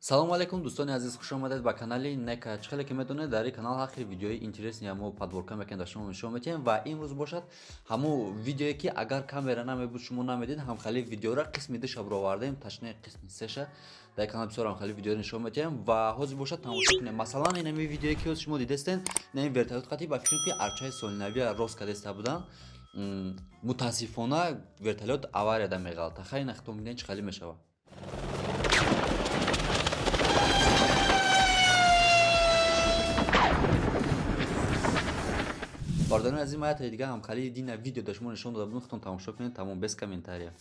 Салому алейкум, дӯстони азиз, хуш омадед ба канали Нека. Чӣ хеле ки медонед, дар ин канал ҳар хел видеои интересный мо подборка мекунем, дар шумо нишон медиҳем. Ва имрӯз бошад ҳамун видеое, ки агар камера намебуд, шумо намедид. Ҳамхели видеора қисми душа баровардем, точнее, қисми сеша. Дар ин канал бисёр ҳамхели видеоро нишон медиҳем ва ҳозир бошад, тамошо кунем. Масалан, инами видеое, ки ҳозир шумо дидестен, ин вертолёт қатӣ, ба фикрам, ки арчаи солинавия рост кардеста буданд. Мутаассифона, вертолёт аварияда меғалта. Хай, нахтон бинед, чӣ хеле мешавад. Бародарони азиз, ма ятаи дига ҳамхали дина видео дар шумо нишон дода будам, худтон тамошо кунед, тамом, без комментария.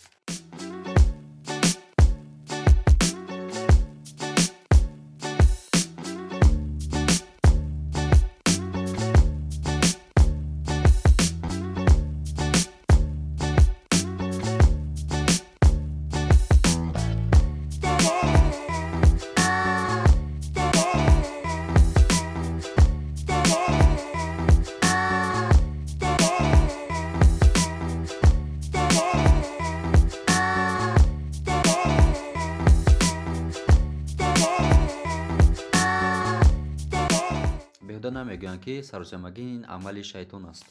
Беҳуда намегӯянд, ки саросемагӣ ин амали шайтон аст.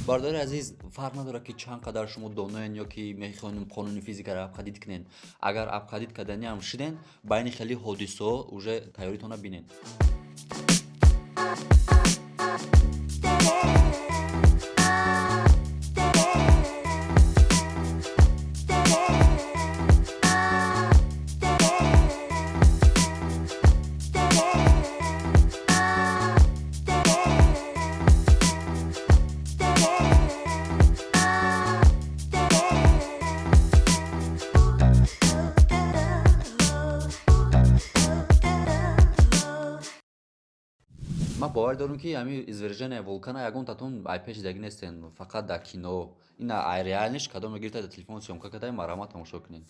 Бародари азиз, фарқ надорад, ки чанд қадар шумо доноен ё ки мехоҳем қонуни физикаро обходить кунед. Агар обходить карданиам шиден, байни хеле ҳодисаҳо уже тайёритонро бинед. Ман бовар дорам, ки ҳамин извержение вулкана ягон татон ай пеш дидагӣ нестен, фақат дар кино. Ина ай реальныйш кадоме гирифта, дар телефон съёмка карда, марҳамат, тамошо кунед.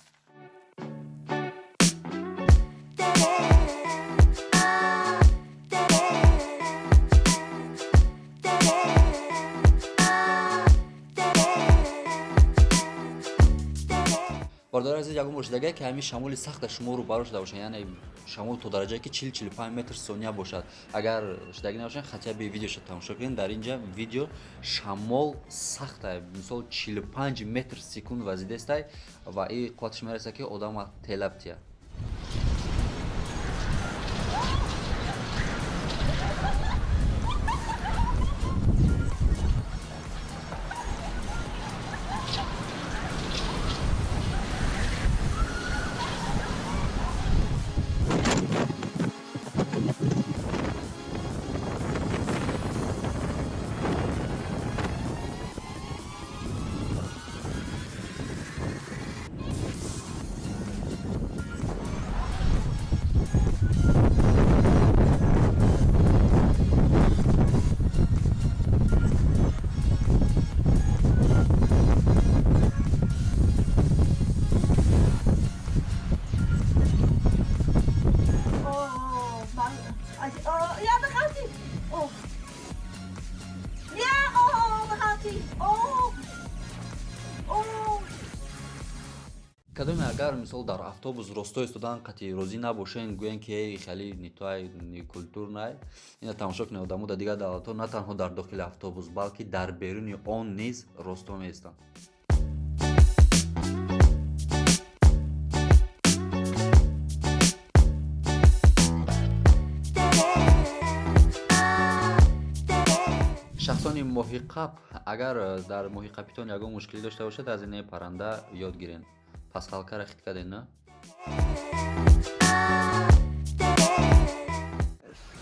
Бародари азиз, ягон бор шудагае, ки ҳамин шамоли сахт дар шумо рӯбарӯ шуда бошад, яъне шамол то дараҷае, ки 40-45 метр сония бошад? Агар шудагӣ набошад, хотя бы видеоша тамошо кунед. Дар инҷа видео шамол сахта, мисол, 45 метр секунд вазидестай ва и қувваташ мерасад, ки одама телаб тия. Oh, maar, oh, ja, daar gaat hij. Oh. Ja, oh, daar gaat hij. Oh. Oh. Кадоме агар, мисол, дар автобус росто истодан қатъи розӣ набошен, гӯян, ки эй, хеле не той, не культурный, ина тамошо кунед. Одамо дар дигар давлатҳо на танҳо дар дохили автобус, балки дар беруни он низ росто меистанд. Шахсони моҳиқап, агар дар моҳиқапитон ягон мушкилӣ дошта бошад, аз инаи парранда ёд гирен. Пасхалкара хит кардем, на?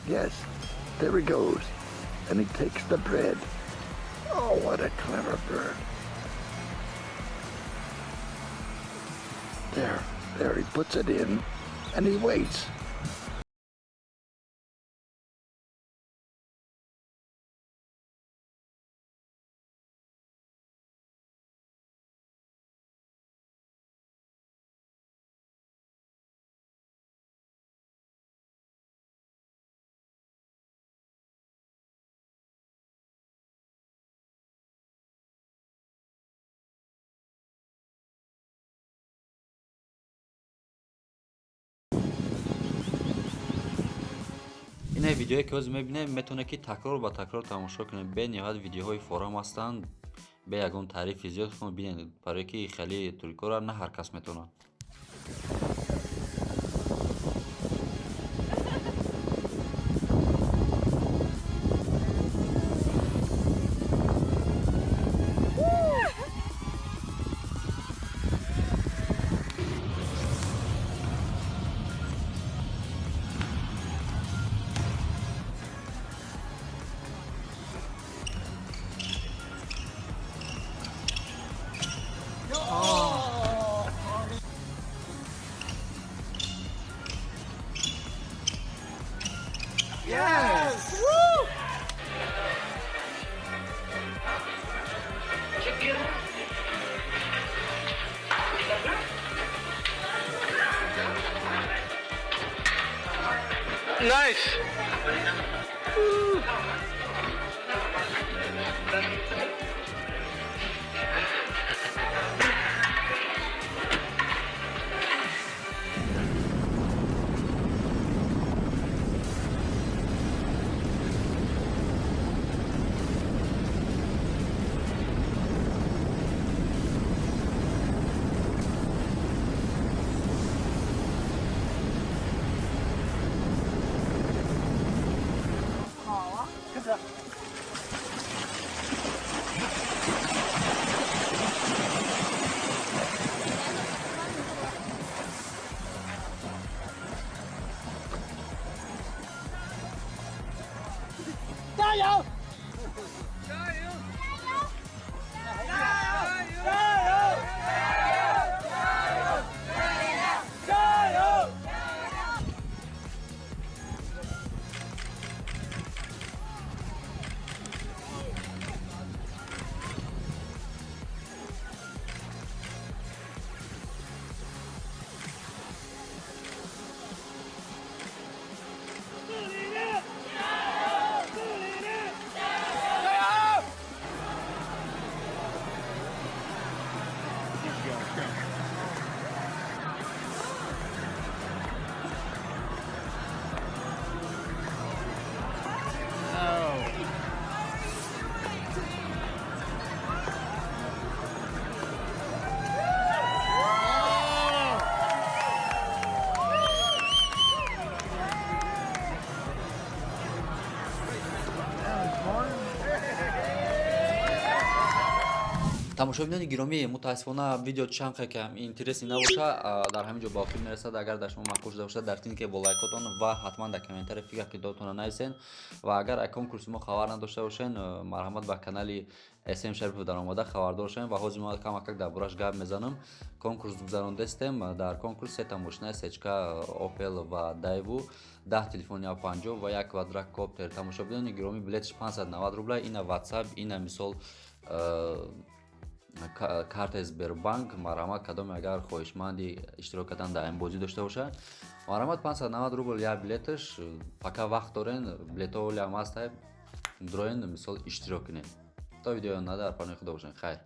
Yes, there he goes. And he takes the bread. Oh, what a clever bird. There, there, he puts it in and he waits. Ина видеое ки ҳозир мебинем, метавонед ки такрор ба такрор тамошо кунед. Бениҳоят видеоҳои форам ҳастанд, бе ягон таърифи зиёд бинед, барое ки хеле трюкора на ҳар кас метавонад. Yes! Woo! Nice! Тамошобинони гиромӣ, мутаассифона, видео чанд кам интересный набоша, дар ҳамин ҷо ба охир мерасад. Агар дар шумо маъқул шуда бошад, дар тинке бо лайкотон ва ҳатман дар комментария фикр ақидаотонро нависен. Ва агар аз конкурси мо хабар надошта бошен, марҳамат, ба канали СМ Шарипов даромада хабардор шавем. Ва ҳозир мо камакак дар бораш гап мезанам. Конкурс гузарондастем. Дар конкурс сета мошина, сечка, Опел ва Дайву, 10 телефони А50 ва як квадрокоптер. Тамошобинони гиромӣ, билетш 590 рубла. Ина Ватсап, ина мисол картаи Сбербанк. Марҳамат, кадоме агар хоҳишманди иштирок кардан дар ин бозӣ дошта бошад, марҳамат, 590 рубл як билеташ. Пока вақт дорен, билетҳо олиам ҳаста, дроен, мисол, иштирок кунед. То видеои оянда дар паноҳи худо бошед. Хайр.